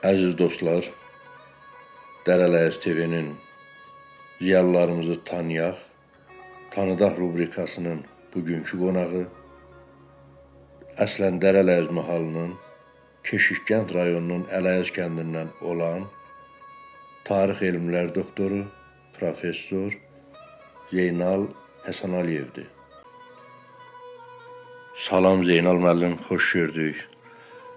Əziz dostlar, Dərələyəz TV-nin ziyalılarımızı tanıyaq, tanıdaq rubrikasının bugünkü qonağı əslən Dərələyəz mahalının Keşişkənd rayonunun Ələyəz kəndindən olan tarix elmlər doktoru, professor Zeynal Həsənaliyevdir. Salam Zeynal müəllim, xoş gördük.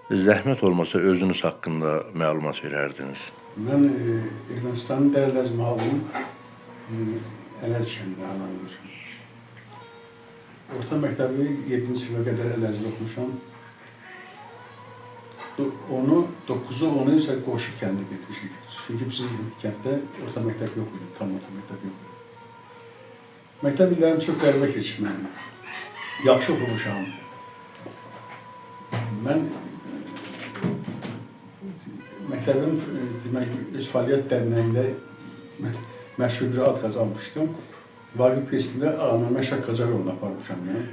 Zəhmət olmasa özünüz haqqında məlumat verərdiniz. Mən Ermənistanın Dərələz mahalının Ələz kəndində anadan olmuşam. Orta məktəbi 7-ci sinifə qədər Ələzdə oxumuşam. Onu 9-u 10-u isə qonşu kəndə getmişik. Çünki bizim kənddə orta məktəb yox idi, tam orta məktəb yox idi. Məktəb illərim çox qəribə keçdi mənim. Yaxşı oxumuşam. Mən məktəbin demək öz fəaliyyət dərnəyində məşhur bir ad qazanmışdım. Vaqif pyesində Ağaməmməd Şah Qacaroğlunu aparmışam mən.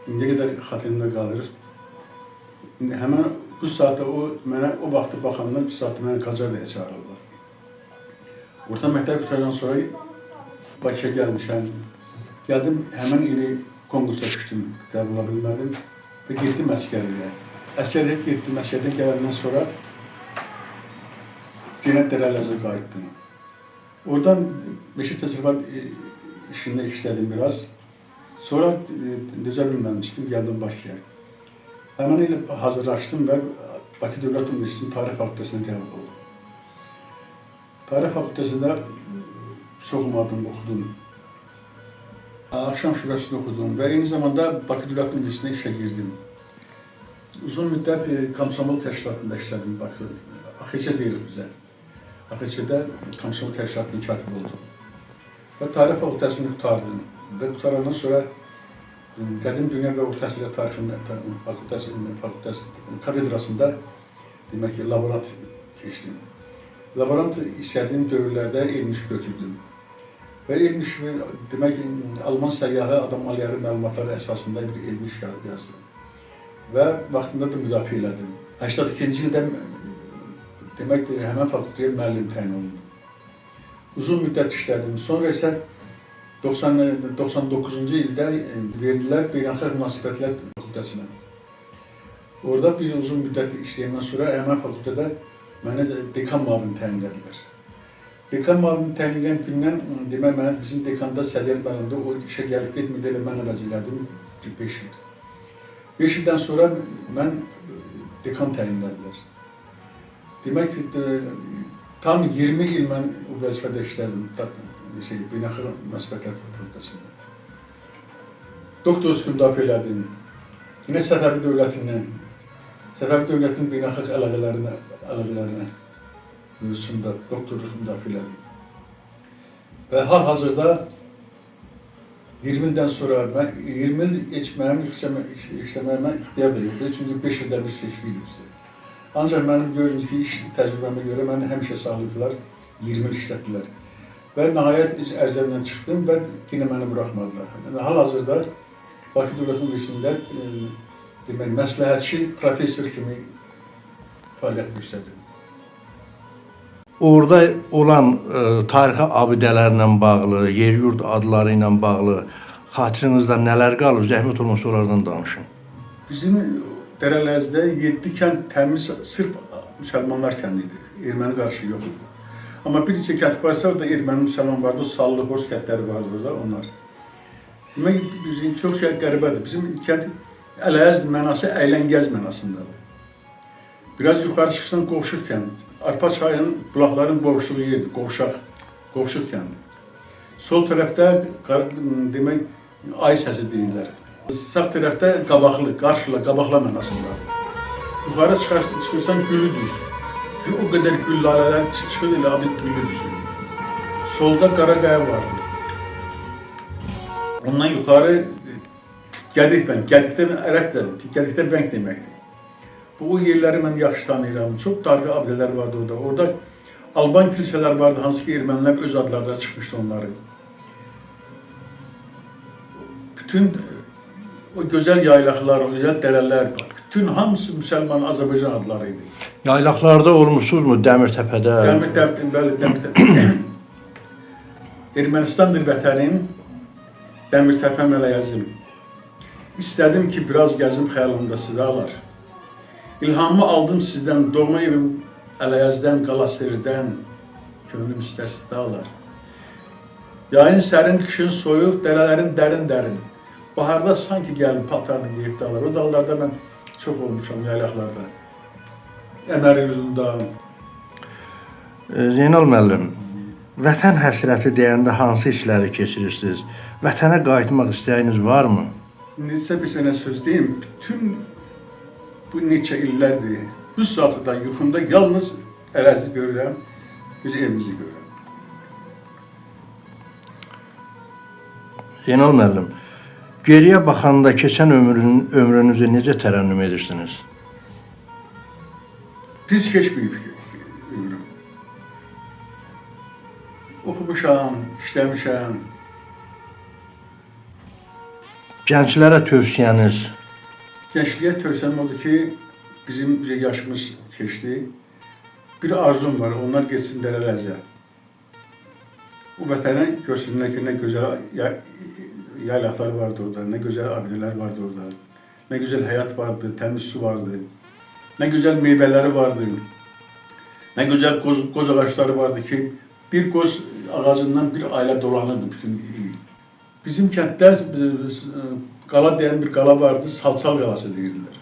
İndiyə qədər xatirimdə qalır. İndi həmən bu saatda o mənə o vaxtı baxanlar bu saatda məni Qacar deyə çağırırlar. Orta məktəb qurtarandan sonra Bakıya gəlmişəm. Gəldim, həmən ili konkursa düşdüm, qəbul ola bilmədim və getdim əsgərliyə. Əsgərliyə getdim, əsgərdən gələndən sonra yenə Dərələzə qayıtdım. Oradan Meşə Təsərrüfat işində işlədim biraz. Sonra dözə bilməmişdim, gəldim Bakıya. Həmən il hazırlaşdım və Bakı Dövlət Universitetinin Tarix Fakültəsinə qəbul oldum. Tarix Fakültəsində çox oxumadım, oxudum. Axşam şubəsində oxudum və eyni zamanda Bakı Dövlət Universitetinə işə girdim. Uzun müddət Komsomol təşkilatında işlədim Bakı. AXC deyirik bizə. AXC-də Komsomol təşkilatının katibi oldum. Və Tarix Fakültəsini qurtardım. Və qurtarandan sonra Qədim Dünya və Orta Əsrlər Tarixində fakültəsində fakültəsi kafedrasında demək ki, laborant keçdim. Laborant işlədiyim dövrlərdə elmi iş götürdüm. Və elmi iş demək Alman səyyahı Adam Alyarin məlumatları əsasında bir elmi iş yazdım. Və vaxtında da müdafiə elədim. 82-ci ildə demək ki, həmən fakültəyə müəllim təyin olundum. Uzun müddət işlədim. Sonra isə 90 99-cu ildə verdilər Beynəlxalq Münasibətlər fakültəsinə. Orada bir uzun müddət işləyəndən sonra həmən fakültədə mənə dekan müavini təyin elədilər. Dekan müavini təyin edən gündən demək mənə bizim dekanda Sədiyyər müəllimdə o işə gəlib getmirdi, elə mən əvəz elədim 5 il. 5 ildən sonra mən dekan təyin elədilər. Demək ki, tam 20 il mən o vəzifədə işlədim, Beynəlxalq Münasibətlər Fakültəsində. Doktorluq müdafiə elədim. Yenə Səfəvi dövlətindən, Səfəvi dövlətinin beynəlxalq əlaqələrinə mövzusunda doktorluq müdafiə elədim. Və hal-hazırda 20 ildən sonra mən 20 il heç mənim işləməyimə ixtiyar da yoxdur. Çünki 5 ildə bir seçki idi bizdə. Ancaq mənim görün ki, iş təcrübəmə görə məni həmişə saxlayıblar, 20 il işlətdilər. Və nəhayət iş ərzəmlə çıxdım və yenə məni buraxmadılar. Yəni, hal-hazırda Bakı Dövlət Universitetində demək, məsləhətçi professor kimi fəaliyyət göstərdim. Orada olan tarixi abidələrlə bağlı, yer-yurd adları ilə bağlı xatirinizdə nələr qalır? Zəhmət olmasa onlardan danışın. Bizim Dərələzdə 7 kənd təmiz sırf müsəlmanlar kəndi idi. Erməni qarşı yox idi. Amma bir neçə kənd varsa, orada erməni müsəlman vardı, o Sallı, Hors kəndləri vardı orada, onlar. Demək, bizim çox şey qəribədir. Bizim kənd Ələz mənası əyləngəz mənasındadır. Biraz yuxarı çıxsan Qovşuq kəndi. Arpa çayının bulaqların qovuşduğu yerdir, Qovşaq, Qovşuq kəndi. Sol tərəfdə demək ay səsi deyirlər. Sağ tərəfdə qabaqlı, qarşıla, qabaqla mənasındadır. Yuxarı çıxırsan Güllü düz. O qədər gül lalələr çıxır elə adı Güllü düzü. Solda Qaraqaya vardı. Ondan yuxarı Gədik bəng. Gədikdə ərəbdə, Gədikdə bəng deməkdir. Bu o yerləri mən yaxşı tanıyıram. Çox tarixi abidələr vardı orada. Orada Alban kilsələr vardı, hansı ki ermənilər öz adlarına çıxmışdı onları. Bütün o gözəl yaylaqlar, o gözəl dərələr, Bütün hamısı müsəlman Azərbaycan adları idi. Yaylaqlarda olmusunuzmu Dəmirtəpədə? Dəmirtəpə, bəli, Dəmirtəpə. Ermənistandır vətənim, Dəmirtəpəm Ələyəzim. İstədim ki, biraz gəzim xəyalımda sizi. İlhamımı aldım sizdən, doğma evim Ələyəzdən, Qalasirdən, könlüm istər sizi. Yayın sərin, qışın soyuq, dərələrin dərin-dərin. Baharda sanki gəlib paltarını geyib dağlar. O dağlarda mən çox olmuşam yaylaqlarda. Əmər yurdunda. Zeynal müəllim, vətən həsrəti deyəndə hansı hissləri keçirirsiniz? Vətənə qayıtmaq istəyiniz varmı? İndi sizə bir sənə söz deyim. Bütün bu neçə illərdir, bu saatı da yuxumda yalnız Ələzi görürəm, öz evimizi görürəm. Zeynal müəllim, geriyə baxanda keçən ömrünüzü necə tərənnüm edirsiniz? Pis keçməyib ömrüm. Oxumuşam, işləmişəm. Gənclərə tövsiyəniz? Gençliyə tövsiyəm odur ki, bizim yaşımız keçdi. Bir arzum var, onlar getsin Dərələzə. O vətənə görsünlər ki, nə gözəl yaylaqlar vardı orada, nə gözəl abidələr vardı orada, nə gözəl həyat vardı, təmiz su vardı, nə gözəl meyvələri vardı, nə gözəl qoz ağacları vardı ki, bir qoz ağacından bir ailə dolanırdı bütün il. Bizim kənddə qala deyən bir qala vardı, Salçal qalası deyirdilər.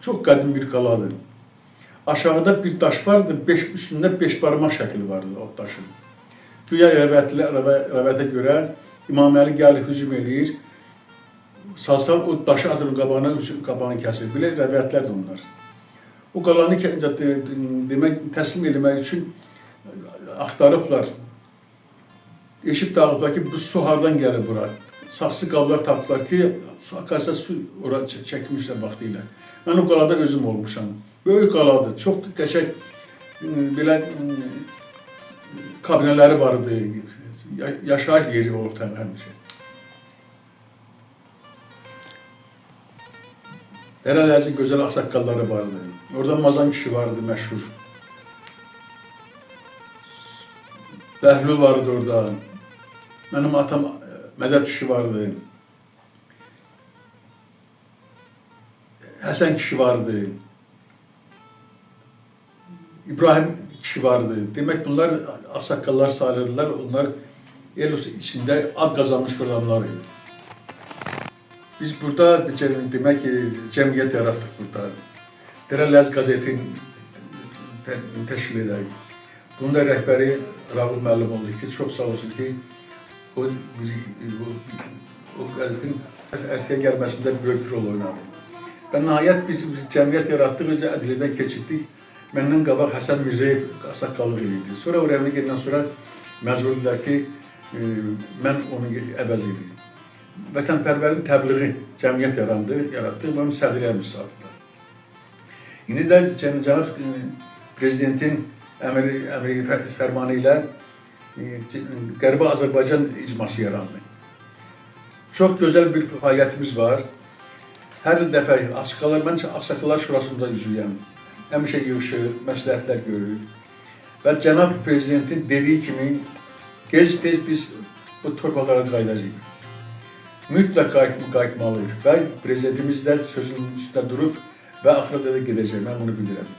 Çox qədim bir qaladır. Aşağıda bir daş vardı, üstündə beş barmaq şəkli vardı o daşın. Güya rəvayətə görə İmam Əli gəlir, hücum eləyir. Salsal o daşı atır qabağına, qabağını kəsir. Belə rəvayətlərdir onlar. O qalanı demək, təslim eləmək üçün axtarıblar. Eşib dağılıblar ki, bu su hardan gəlir bura? Saxsı qablar tapıblar ki, su, su ora çəkmişlər vaxtı ilə. Mən o qalada özüm olmuşam. Böyük qaladır, çox qəşəng belə kabinələri vardı, yaşayış yeri olub həmişə. Dərələzin gözəl ağsaqqalları vardı. Orada Mazan kişi vardı, məşhur. Bəhlul vardı orada. Mənim atam Mədət kişi vardı. Həsən kişi vardı. İbrahim kişi vardı. Demək bunlar ağsaqqallar sayılırdılar. Onlar el içində ad qazanmış adamlar idi. Biz burada demək ki, cəmiyyət yaratdıq burada. Dərələz qəzetini təşkil edək. Bunun da rəhbəri Rağıb müəllim oldu ki, çox sağ olsun ki, o qəzetin ərsəyə gəlməsində böyük rol oynadı. Və nəhayət biz cəmiyyət yaratdıq, özü ədliyyədən keçirdik. Məndən qabaq Həsən Mirzəyev ağsaqqallıq eləyirdi. Sonra o rəvinə gedəndən sonra məcbur idilər ki, mən onu əvəz edeyim. Vətənpərvərin təbliği cəmiyyət yaratdı, bunun sədriyəm saatında. İndi də cənab prezidentin əmri fərmanı ilə Qərbi Azərbaycan icması yarandı. Çox gözəl bir fəaliyyətimiz var. Hər dəfə Ağsaqqallar, mən Ağsaqqallar Şurasında üzvüyəm. Həmişə yığışır, məsləhətlər görürük. Və cənab prezidentin dediyi kimi gec-tez biz bu torpaqlara qayıdacağıq. Mütləq qayıtmalıyıq və prezidentimiz də sözünün üstündə durub və axıra da gedəcək, mən bunu bilirəm.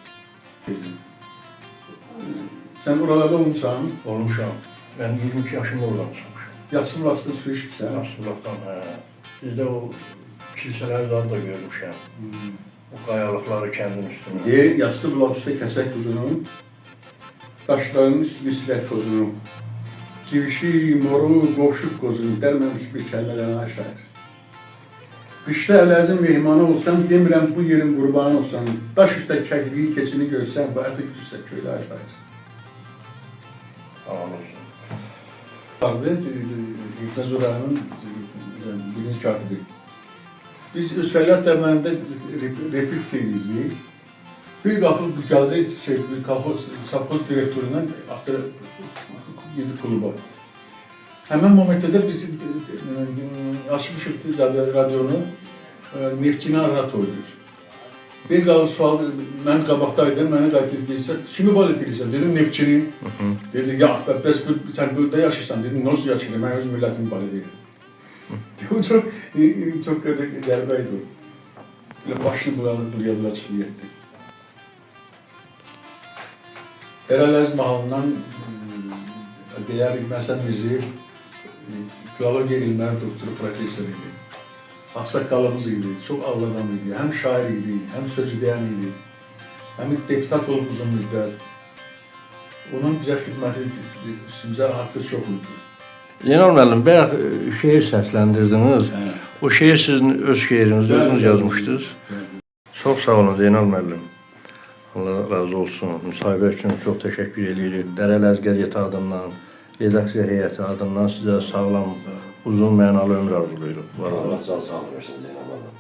Sən oralarda olmusan? Olmuşam. Mən 22 yaşında oradan çıxmışam. Yassıbulaqdan su içmişsən? Yassıbulaqdan, hə. Bizdə o kilsələri da görmüşəm. O qayalıqları kəndin üstünə. Deyir, Yassıbulaq üstə kəsək quzunun, daşlarının üstünü silək tozunu, civişi, moru, qovşuq qozunu, dərməmiş bir kəllələnə aşağı. Qışda Ələzin mehmanı olsam, demirəm bu yerin qurbanı olsam, daş üstə kəkliyi keçini görsəm, bu əti üstə köydə aşağı. Aman olsun. Vardı, Hikmət Zura'nın birinci katibi. Biz öz fəaliyyət dərnəyində repetisiya edirdik. Bir qapı gəldi, kolxoz, sovxoz direktorundan girdi kluba. Həmin momentdə də biz açmışıq radionu, Neftçini Ararat oynayır. Bir qaldı sual, mən qabaqdaydım, məni qayıtdı deyirsə, kimi balet edirsən? Dedim, Neftçini. Dedi, ya, bəs bu, sən burada yaşayırsan? Dedim, nasıl yaşayırım, mən öz millətimi balet edirəm. O çox, çox qəribə idi o. Belə başını bulanır, buraya bura çıxıb getdi. Erələz mahalından deyərik, Məsən Mirziyev filologiya elmləri doktoru professor idi. Ağsaqqalımız idi, çox ağlı adam idi, həm şair idi, həm sözü deyən idi, həm deputat olub uzun müddət. Onun bizə xidməti, üstümüzə haqqı çox idi. Zeynal müəllim, bayaq şeir səsləndirdiniz. Hə. O şeir sizin öz şeirinizdir, özünüz yazmışdınız. Çox sağ olun Zeynal müəllim. Allah razı olsun. Müsahibə üçün çox təşəkkür edirik. Dərələz qəzeti adından, redaksiya heyəti adından sizə sağlam, uzun mənalı ömür arzulayırıq. Var olun. Allah can sağlığı versin Zeynal müəllim.